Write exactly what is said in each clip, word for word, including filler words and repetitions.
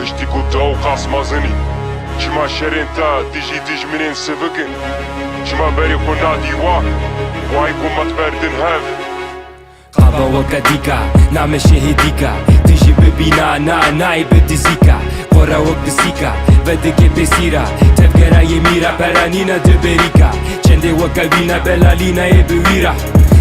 Piştî ku te û qas mezin î, çima şerên te dijî dijminên sivik in? Çima berê xwe nadî wan, way ku me diberdin hev? Qaba weke dîka, name şehê dîka, tu jî bibîna, na, nayê bi dizîka. Xora wek disîka, vedigê pêsîra, tevgera yê mîra, pera nîne di berîka. Çendê weke wî ne belalî neyê bi wîra.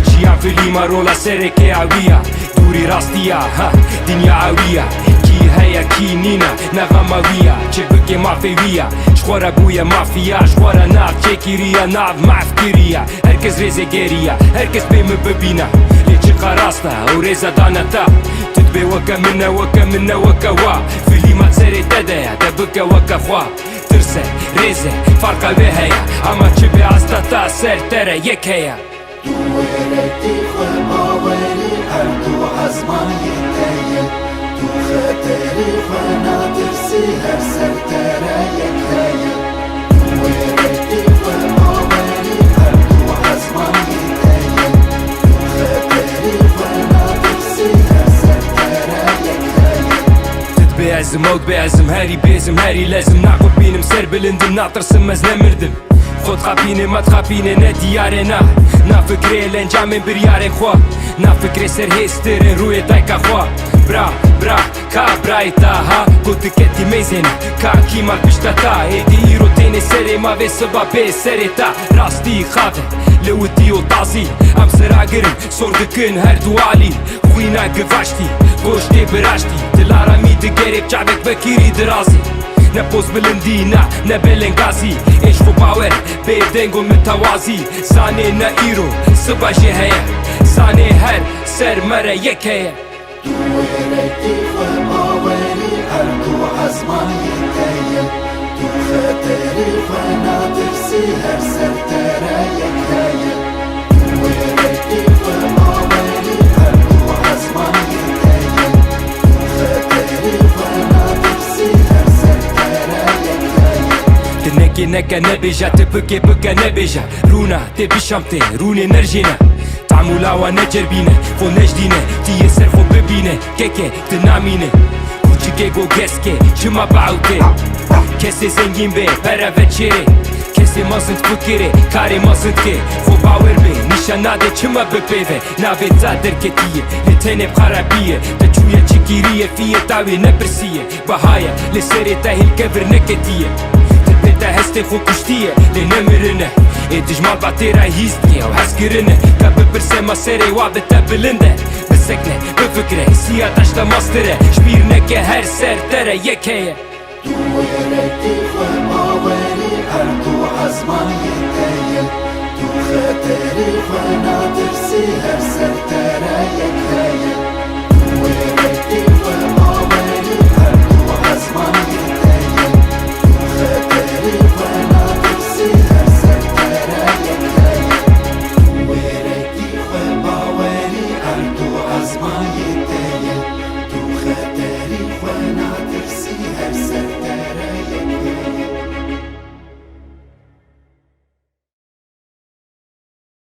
Jiyan filîma rola serê kê ewiya. Dûrî rastiya, ha, dinya ewiya. Kî heye, kî nîne, ne xema wî ya. Çi bike mafê wî ya. Ji xwe re bûye mafiya, ji xwe re nav çêkiriya, nav maf kiriya. Her kes rêzê geriya, her kes bê min bibîna. Lê çiqa rast e, ew rêze dane te. Tu dibê weke min ne, weke min ne, weke wa. Filîma serê te de ye, te bike weke xwe. Tirse, rêze, farqa wê heye. Ama çi bê asta te ser te re yek heye. Tu wêretî xwe bawerî erd û ezman yê te ye. Tu xeterî xwe natirsî her ser te re yek heye. Tu wêretî xwe bawerî erd û ezman yê te ye. Tu xeterî xwe natirsî her ser te re yek heye. Tu dibê ezim, ew dibê ezim, herî bêzim, herî lezim. Naxwe bînim ser bilindim, natirsim ez nemirdim. Xwe dixapîne, me dixapîne, ne diyar e, na. Na fikrê li encamên biryarên xwe. Na fikrê serhêztir in rûyê dayika xwe. Bira, bira, ka birayê te ha, ku tu ketî mêzêne. Ka kî mal pişta te, êdî îro tênê serê me vê siba bê serê te. Rastî xave, li witî û tazî, em siragir in, sor dikin her du alî. Xwîna givaştî, goştê biraştî, dilara mî digerê çavek vekirî dirazî. Ne poz bilindî, ne, ne belengazî. Ê ji xwe bawer, bê deng û mitewazî. Zanê ne îro, siba jê heye. Zanê her ser me re yek heye. Tu wêretî xwe bawerî erd û ezman yê te ye. Tu xeterî xwe natirsî her ser te re yek heye. Tu wêretî xwe bawerî erd û ezman yê te ye. Tu xeterî xwe natirsî her ser te re yek heye. Tu nekê neke nebêje, tu bikê bike nebêje. Rûna tê bişam tê, rûnê nerjêne. Tam û lawa necerbîne, xwe nejdîne, tu yê ser xwe bibîne, keke tu namîne. Kûçikê go geskê, çima bawtê? Kesê zengîn bê, pere veçêrê. Kesê mezin fikirê, karê mezin dikê. Xwe bawer bê, nîşan nade çima bi pê ve. Navê te derketiye, lê tenê bi xerabî ye. Te çûye çi kiriye, fiyê tawê nepirsiye. Baha ye, lê serê te hêl kevir neketiye. Tipê te hestê xwe kuştiye, lê nemirine. Ê dijmal ba têra hîs diye û hez kirine. Ka bipirse ma serê wa bi te bilind e. Bisekne, bifikre, siya taşta mastir e. Ji bîr neke her ser te re yek heye. Tu wêretî xwe bawerî erd û ezman yê te ye. Tu xeterî xwe natirsî her ser te re yek heye.